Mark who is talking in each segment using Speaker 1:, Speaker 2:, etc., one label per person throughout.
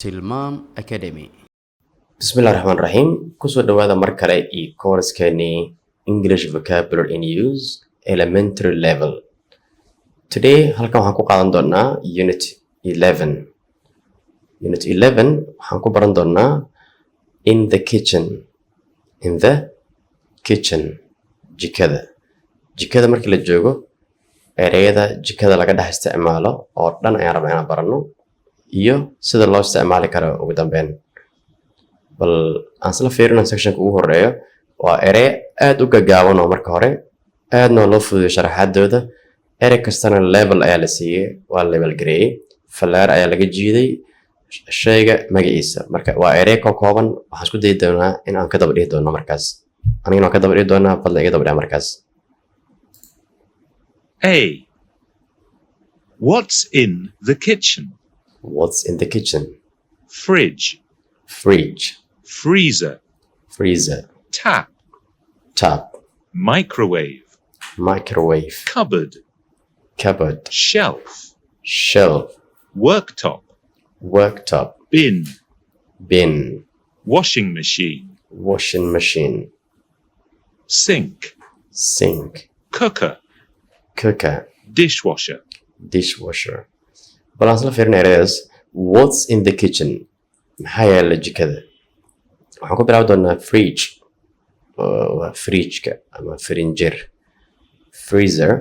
Speaker 1: Tilmaam Academy.
Speaker 2: Bismillahi Raxmaan Raxiim. Kusoo dhawaada mar kale iyo course-keenii English Vocabulary in Use Elementary Level. Today halkan waxaan ku qaadan doonaa Unit 11. Unit 11 waxaan ku baran doonaa in the kitchen. In the kitchen, jikada. Jikada markii la joogo, ereyada jikada laga dhex isticmaalo oo dhan ayaan rabnaa inaan baranno iyo sida loo isticmaali karo. Ugu dambeyn, bal aan isla fiirino sectionka ugu horeeyo. Waa erey aad u gagaaban oo marka hore aadna loo fududeyo sharaxaadooda. Erey kastana level ayaa la siiyey, waa level gareeyey, falaar ayaa laga jiiday shayga magaciisa. Marka waa erey ka kooban. Waxaan isku dayi doonaa in aan ka daba dhihi doono markaas. Anigana waan ka daba dhihi doonaa, fadlan iga daba dhiha markaas.
Speaker 3: A. What's in the kitchen?
Speaker 2: What's in the kitchen?
Speaker 3: Fridge,
Speaker 2: fridge,
Speaker 3: freezer,
Speaker 2: freezer,
Speaker 3: tap,
Speaker 2: tap,
Speaker 3: microwave,
Speaker 2: microwave,
Speaker 3: cupboard,
Speaker 2: cupboard,
Speaker 3: shelf,
Speaker 2: shelf,
Speaker 3: worktop,
Speaker 2: worktop,
Speaker 3: bin,
Speaker 2: bin,
Speaker 3: washing machine,
Speaker 2: washing machine,
Speaker 3: sink,
Speaker 2: sink,
Speaker 3: cooker,
Speaker 2: cooker,
Speaker 3: dishwasher.
Speaker 2: Dishwasher. Bal aan isla fiirina ereyadaas. What's in the kitchen? Maxaa yaala jikada? Waxaan ku bilaabi doonaa fridge oo waa fridgeka ama frinjer. Freezer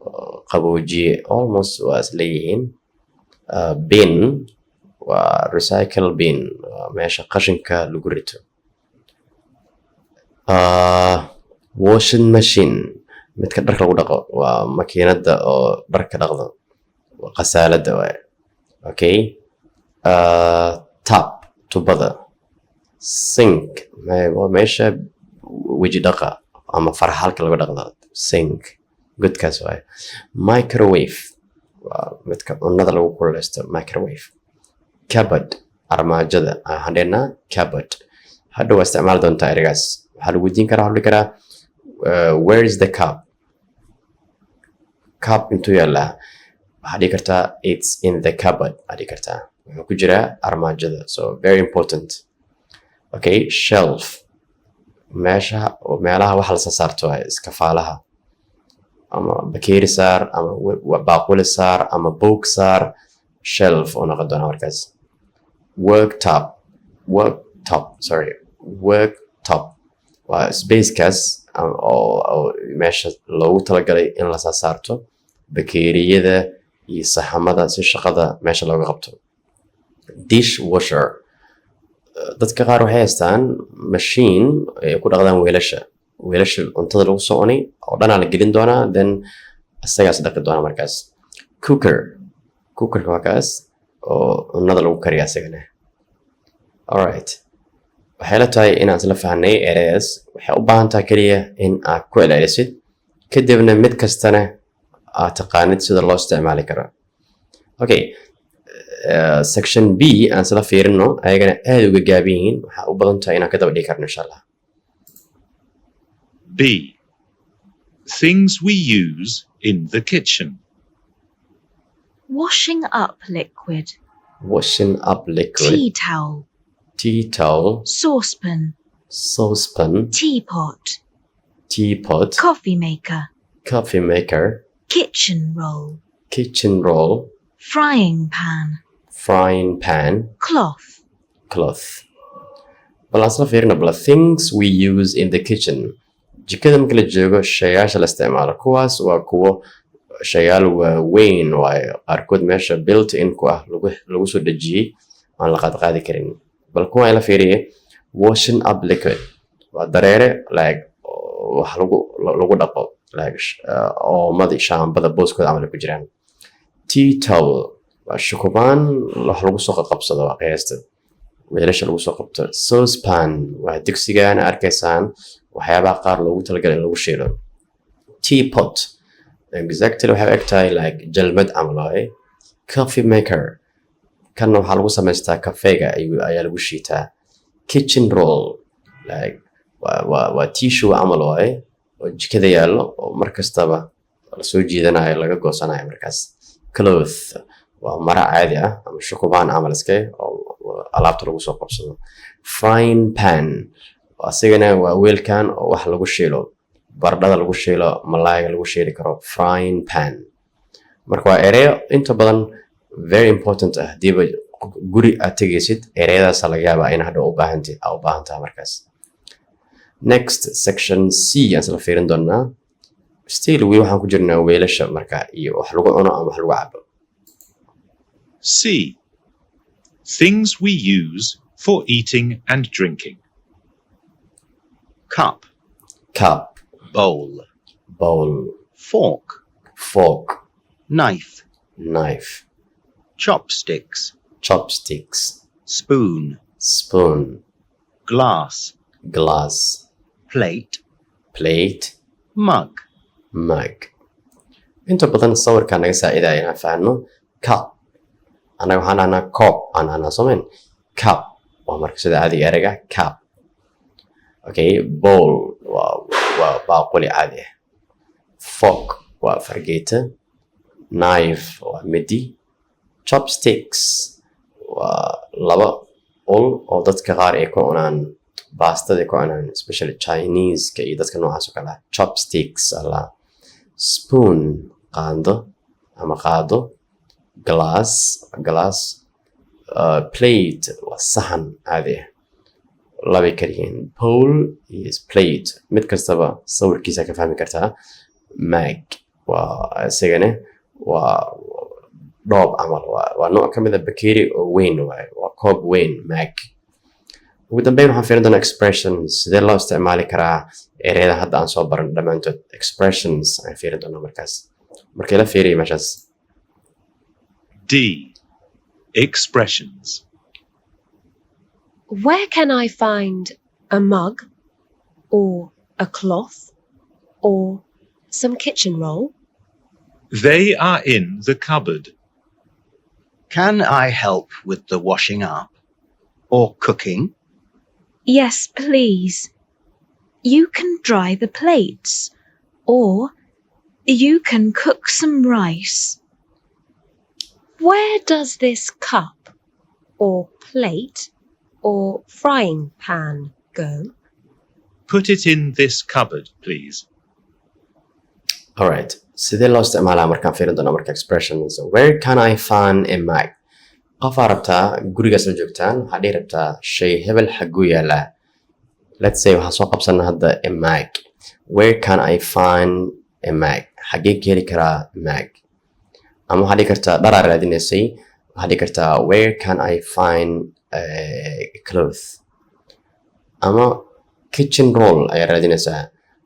Speaker 2: oo qaboojiye, almost waa isleeyihiin. Bin waa recycle bin, waa meesha qashinka lagu rito. Washing machine, midka dharka lagu dhaqo, waa makiinada oo dharka dhaqdo, waa qasaalada waaye. Okay, tap, tubada. Sink waa meesha weji dhaqa ama farxalka lagu dhaqdo, sink godkaas waaye. Microwave waa midka cunnada lagu kululeysto, microwave. Cupboard, armaajada waxaan dhehnaa cupboard. Hadhow waa isticmaali doontaa ereygaas. Waxaa lagu weydiin karaa, waxaa lagu dhihi karaa, "Where is the cup?" Cup intuu yaalaa? Waxaa dhihi kartaa, "It's in the cupboard," waxaa dhihi kartaa, wuxuu ku jiraa armaajada. So very important. Okay, shelf, meesha meelaha wax la saarto waaye, iskafaalaha ama bakeeri saar ama baaquli saar ama book saar, shelf oo noqon doonaa markaas. Worktop, worktop, sorry, worktop waa spacekaas oo meesha loogu talagalay in la saarto bakeeriyada iyo saxamada si shaqada meesha looga qabto. Dishwasher, dadka qaar waxay haystaan machine ay ku dhaqdaan weelasha. Weelasha cuntada lagu soo cunay oo dhanaa la gelin doonaa, then isagaas dhaqi doonaa markaas. Cooker, cookerka waa kaas oo cunnada lagu kariya isagana. Alright, waxay la tahay inaan isla fahnay ereyadaas. Waxay u baahan tahay keliya in aad ku celcelisid, kadibna mid kastana aad taqaanid sida loo isticmaali karo. Okay, section B aan isla fiirino. Ayagana aad uga gaaban yihiin, waxaa u badan tahay inaan ka daba dhigi karno, insha Allah.
Speaker 3: B. Things we use in the kitchen.
Speaker 4: Washing up liquid,
Speaker 2: washing up liquid,
Speaker 4: tea towel,
Speaker 2: tea towel,
Speaker 4: saucepan,
Speaker 2: saucepan,
Speaker 4: teapot,
Speaker 2: teapot,
Speaker 4: coffee maker,
Speaker 2: coffee maker,
Speaker 4: kitchen roll,
Speaker 2: kitchen roll,
Speaker 4: frying pan,
Speaker 2: frying pan,
Speaker 4: cloth.
Speaker 2: Cloth. Bal aan isla fiirino bal things we use in the kitchen. Jikada marka la joogo, shayaasha la isticmaalo, kuwaas waa kuwo shayaal waaweyn waayo, qaarkood meesha built in ku ah, lagu soo dejiyey, aan la qaadqaadi karin. Bal kuwa ila fiiriye. Washing up liquid waa dareere like wax lagu dhaqo, like oomadii shaambada booskooda camal ay ku jiraan. Tea towel waa shukubaan wax lagu soo qabsado, waa qiyaasta weelasha lagu soo qabto. Saucepan waa digsigan arkaysaan, waxyaabaha qaar loogu talagalay in lagu shiilo. Teapot exactly waxay u eg tahay like jalmad camal waaye. Coffee maker, kanna waxaa lagu samaystaa kafeega ayaa lagu shiitaa. Kitchen roll like waa tissue camal waaye oo jikada yaallo oo mar kastaba lasoo jiidanayo, laga goosanayo markaas. Cloth waa maro caadi ah ama shukubaan camal iske oo Alaabta lagu soo qabsado. Frying pan asigana waa weelkan oo wax lagu shiilo, baradhada lagu shiilo, malaayga lagu shiili karo, frying pan. Marka waa ereyo inta badan very important ah. Hadiiba guri aad tegaysid, ereyadaasa laga yaabaa in hadha u baahan tahay markaas. Next, section C aan isla fiirin doonaa. Still weli waxaan ku jirnaa weelasha marka iyo wax lagu cuno ama wax lagu cabo.
Speaker 3: C. Things we use for eating and drinking.
Speaker 1: Cup,
Speaker 2: cup,
Speaker 1: bowl,
Speaker 2: bowl,
Speaker 1: fork,
Speaker 2: fork,
Speaker 1: knife,
Speaker 2: knife,
Speaker 1: chopsticks,
Speaker 2: chopsticks,
Speaker 1: spoon,
Speaker 2: spoon,
Speaker 1: glass,
Speaker 2: glass,
Speaker 1: plate,
Speaker 2: plate,
Speaker 1: mug.
Speaker 2: Mug. Inta badan sawirkaa naga saacidaya inaan fahanno. Cup annaga waxaan dhahnaa koob aan dhahnaa, soomayn? Cup waa marka sida caadiga ereyga cup. Okay, bowl waa baaquli caadi ah. Fork waa fargeeta. Knife waa midi. Chopsticks waa laba ul oo dadka qaar ay ku cunaan baastada, ay ku cunaan, especially Chineska iyo dadka noocaas oo kale ah, chopsticks alla. Spoon, qaando ama qaado. Glass, glass. Plate waa saxan caadi ah. Labay kala yihiin, bowl iyo plate, mid kastaba sawirkiisa ka fahmi kartaa. Mug waa isagana waa dhoob camal, waa nooc ka mid a bakeeri oo weyn waaye, waa koob weyn, mug. Ugu dambeyn waxaan fiirin doonaa expressions, sidee loo isticmaali karaa ereyada hadda aan soo baran dhammaantood. Expressions aan fiirin doonaa markaas. Marka ila fiiriya meeshaas.
Speaker 3: D. Expressions.
Speaker 5: Where can I find a mug or a cloth or some kitchen roll?
Speaker 3: They are in the cupboard.
Speaker 1: Can I help with the washing up? Or cooking?
Speaker 4: Yes, please. You can dry the plates, or you can cook some rice.
Speaker 5: Where does this cup or plate or frying pan go?
Speaker 3: Put it in this cupboard, please.
Speaker 2: Alright, sidee loo isticmaalaa markaan fiirin doonaa marka expressions. Where can I find a mug? Qofaa rabtaa gurigaas la joogtaan, waxaa dhihi rabtaa shay hebel xaguu yaalaa. Let's say waxaan soo qabsanaa hadda a mug. Where can I find a mug? Xagee ka heli karaa mug? Ama waxaa dhihi kartaa dharaa raadinaysay, waxaa dhihi kartaa, "Where can I find a cloth?" Ama kitchen roll ayaa raadinaysaa,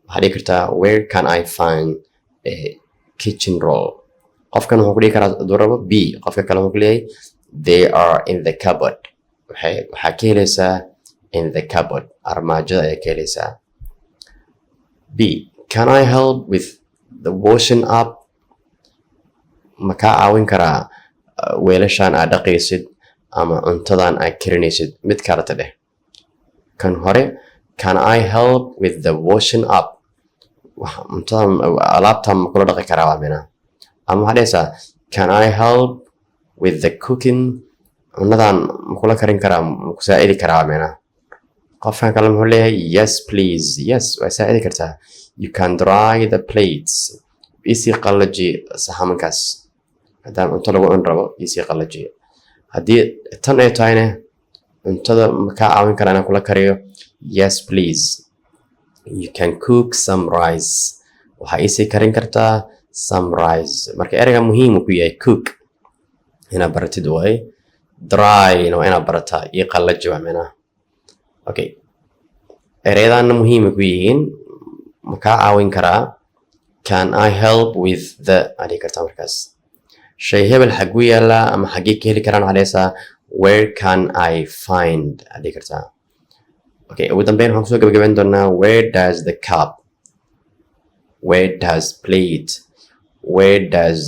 Speaker 2: waxaa dhihi kartaa, "Where can I find a kitchen roll?" Qofkan wuxuu ku dhihi karaa hadduu rabo B, qofka kale wuxuu ku leeyahay, "They are in the cupboard." Waxaa ka helaysaa in the cupboard, armaajada ayaa ka helaysaa. B, can I help with the washing up? Ma kaa caawin karaa weelashan aad dhaqaysid ama cuntadan aad karinaysid? Mid kaleta dheh. Kan hore, can I help with the washing up? Cuntadan, alaabtan ma kula dhaqi karaa, waa mina. Ama waxaa dhehaysaa, can I help with the cooking? Cunnadan ma kula karin karaa, ma ku saacidi karaa, waa mina. Qofkan kale muxuu leeyahay? Yes, please. Yes, waa saacidi kartaa. You can dry the plates, isii qallaji saxamankaas haddaan cunto lagu cun rabo, isii qallaji. Haddii tan ay tahayna, cuntada ma kaa caawin karaa inaan kula kariyo? Yes, please. You can cook some rice, waxaa iisii karin kartaa some rice. Marka ereyga muhiim uu ku yahay cook inaad baratid waaye, dry waa inaad barataa, ii qallaji waa micnaha. Okay, ereyadaana muhiim ku yihiin. Ma kaa caawin karaa? Can I help with the aad dhihi kartaa markaas. Shay hebel xaguu yaalaa ama xagee ka heli karaan, waxaad dhehaysaa, "Where can I find?" aad dhihi kartaa. Okay, ugu dambeyn waxaan kusoo gabagabayn doonaa, where does the cup, where does plate, where does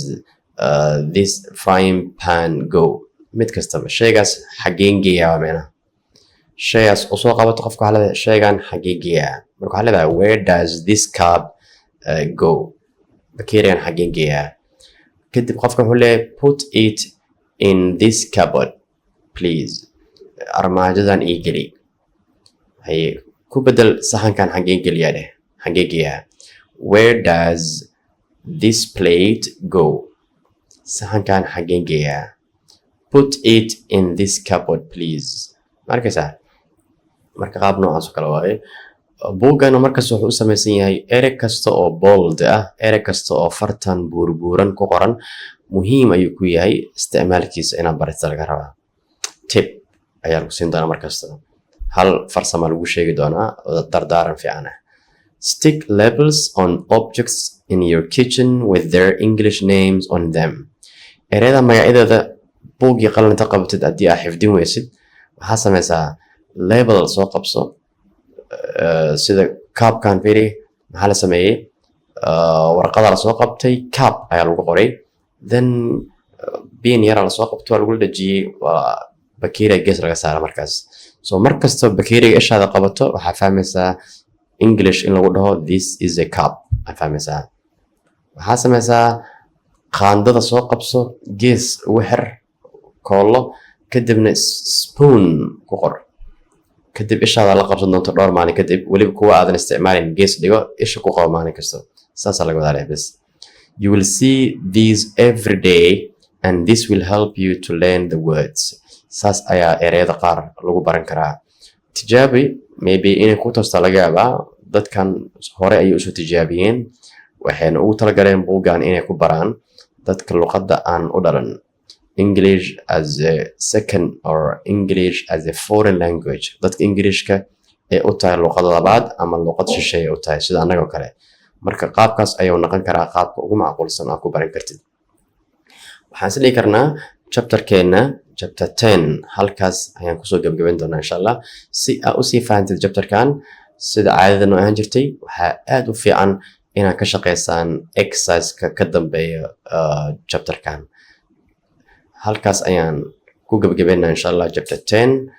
Speaker 2: this frying pan go? Mid kastaba shaygaas xageen geeyaa, waa micnaha. Shaygaas usoo qabato qofka, waxaa leedahay, shaygan xagee geeyaa? Marka waxaa leedahay, where does this cup go? Bakeerigan xageen geeyaa? Kadib qofka wuxuu leeyahay, put it in this cupboard, please. Armaajadan ii geli. Haye, ku bedel: saxankan xagee geliyaa dheh, xagee geeyaa? Where does this plate go? Saxankan xagee geeyaa? Put it in this cupboard, please. Ma arkaysaa? Marka qaab noocaas oo kale waaye. Buuggana markasta wuxuu u samaysan yahay erey kasta oo bold ah, erey kasta oo fartan buurbuuran ku qoran, muhiim ayuu ku yahay isticmaalkiisa inaad barata laga rabaa. Tip ayaa lagu siin doonaa markasta, hal farsama lagu sheegi doonaa oo dardaaran fiican ah. Stick labels on objects in your kitchen with their English names on them. Ereyada magacyadeeda buuggii qalinta qabatid, haddii aad xifdin weysid, waxaa sameysaa label soo qabso. Sida cup-kan fiiri, maxaa la sameeyey? Warqada lasoo qabtay, cup ayaa lagu qoray, then bin yara lasoo qabtay, waa lagu dhajiyey, waa bakeeriga gees laga saara markaas. So mar kastoo bakeeriga ishaada qabato, waxaa fahmaysaa English in lagu dhaho "This is a cup" aa fahmaysaa. Waxaa sameysaa qaandada soo qabso, gees ugu xir koollo, kadibna spoon ku qor. Kadib ishaada la qabsan doonto dhowr maalin kadib. Weliba kuwa aadan isticmaalin gees dhigo, isha ku qabo maalin kasta. Saasaa laga wadaa bes. You will see these every day and this will help you to learn the words. Saas ayaa ereyada qaar lagu baran karaa. Tijaabi, maybe inay ku toostaa laga yaabaa. Dadkan hore ayay usoo tijaabiyeen, waxayna ugu talagaleen buuggan inay ku baraan dadka luqadda aan u dhalan, English as a second or English as a foreign language, dadka Englishka ee u tahay luqad labaad ama luqad shisheeye u tahay, sida annagoo kale. Marka qaabkaas ayuu noqon karaa qaabka ugu macquulsan aad ku baran kartid. Waxaan is dhihi karnaa chapterkeena, chapter 10, halkaas ayaan kusoo gebagabayn doonaa, insha Allah. Si aad usii fahantid chapterkan, sida caadada noo ahaan jirtay, waxaa aad u fiican inaad ka shaqaysaan exerciseka ka dambeeya chapterkan. Halkaas ayaan ku gebagabaynaa, insha Allah, chapter 10.